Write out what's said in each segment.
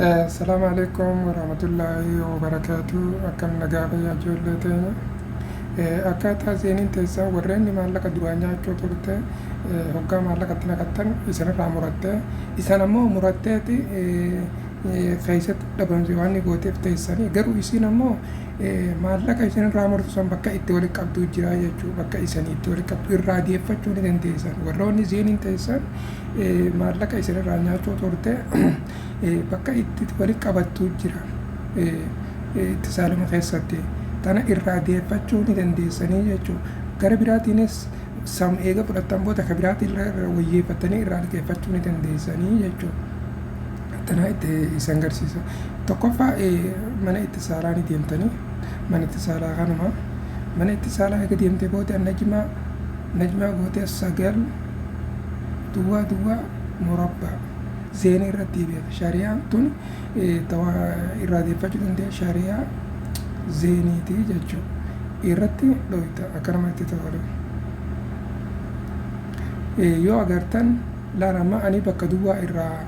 Assalaamu alaikum warahmatullaahi wabarakaatu. Akkam nagaa fayyaa ijoollee teenya? Akkaataa seeniin teessan warreen maallaqa duraan nyaachuu turte, hoggaa maallaqa itti naqattan isinirraa muratte, isan ammoo muratteeti keessatti dhabamsi waan gooteef teessanii. Garuu isiin ammoo maallaqa isinirraa murtu san bakka itti walitti qabdu jira jechuudha. Bakka isanii itti walitti qabdu irraa deeffachuu ni dandeessan. Warroonni seeniin teessan maallaqa isinirraa nyaachuu turte bakka itti walitti qabattu jira itti saaluma keessatti. Tana irraa deeffachuu ni dandeessanii jechuudha. Gara biraatiinis sam eega fudhattan booda ka biraatiin wayyeeffattanii irraa liqeeffachuu ni dandeessanii jechuudha. Tana itti isan garsiisa. Tokkoffaa, mana itti saalaa ni deemtanii. Mana itti saalaa kanuma. Mana itti saalaa eega deemtee booda najmaa najmaa gootee 9 duwwaa duwwaa murabbaa zeenii irratti beeka. Shari'aan tun irraa deeffachuu dandeenya, shari'aa zeeniiti jechuudha. Irratti dhoyta akkanumatti tola. Yoo agartan laala, amma ani bakka duwwaa irraa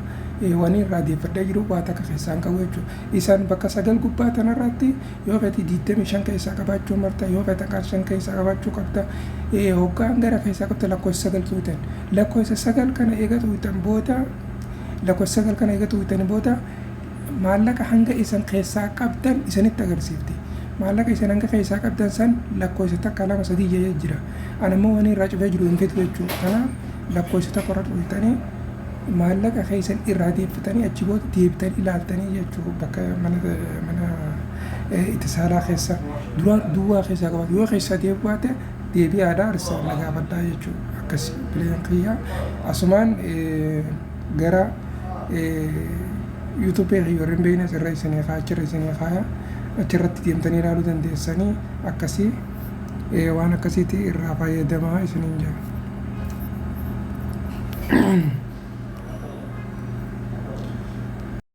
wani irraa deeffadhee jiru waa takka keessaan qabu jechuudha. Isaan bakka 9 gubbaa tanarratti yoo fedhe 25 keessaa qabaachuu marta, yoo fedhe 5 keessaa qabaachuu qabda. Hoggaan gara keessaa qabda lakkoofsa 9 tuutan. Lakkoofsa 9 kana eega tuutan booda, lakkoofsa 9 kana eega tuutan booda, maallaqa hanga isan keessaa qabdan isanitti agarsiifti. Maallaqa isan hanga keessaa qabdan san lakkoofsa 1, 2, 3 jedhee jira. Ani ammoo waan irraa cufee jiru hin fidu jechuudha. Kanaaf lakkoofsa 1 irra tuutanii maallaqa keessan irraa deeffatanii achi booda deebitanii ilaaltanii jechuudha. Bakka mana itti saalaa keessa duraan duwwaa keessaa qabaatu yoo keessaa deebi'u baate, deebi'aadhaa arsaa na gaafadhaa jechuudha. Akkas bileen kiyyaa asumaan gara yuutuubii kiyya warreen beeknes irra isinii kaaya, achirra isinii kaaya, achirratti deemtanii ilaaluu dandeessanii. Akkasii waan akkasiiti irraa fayyadamaa isiniin jedha.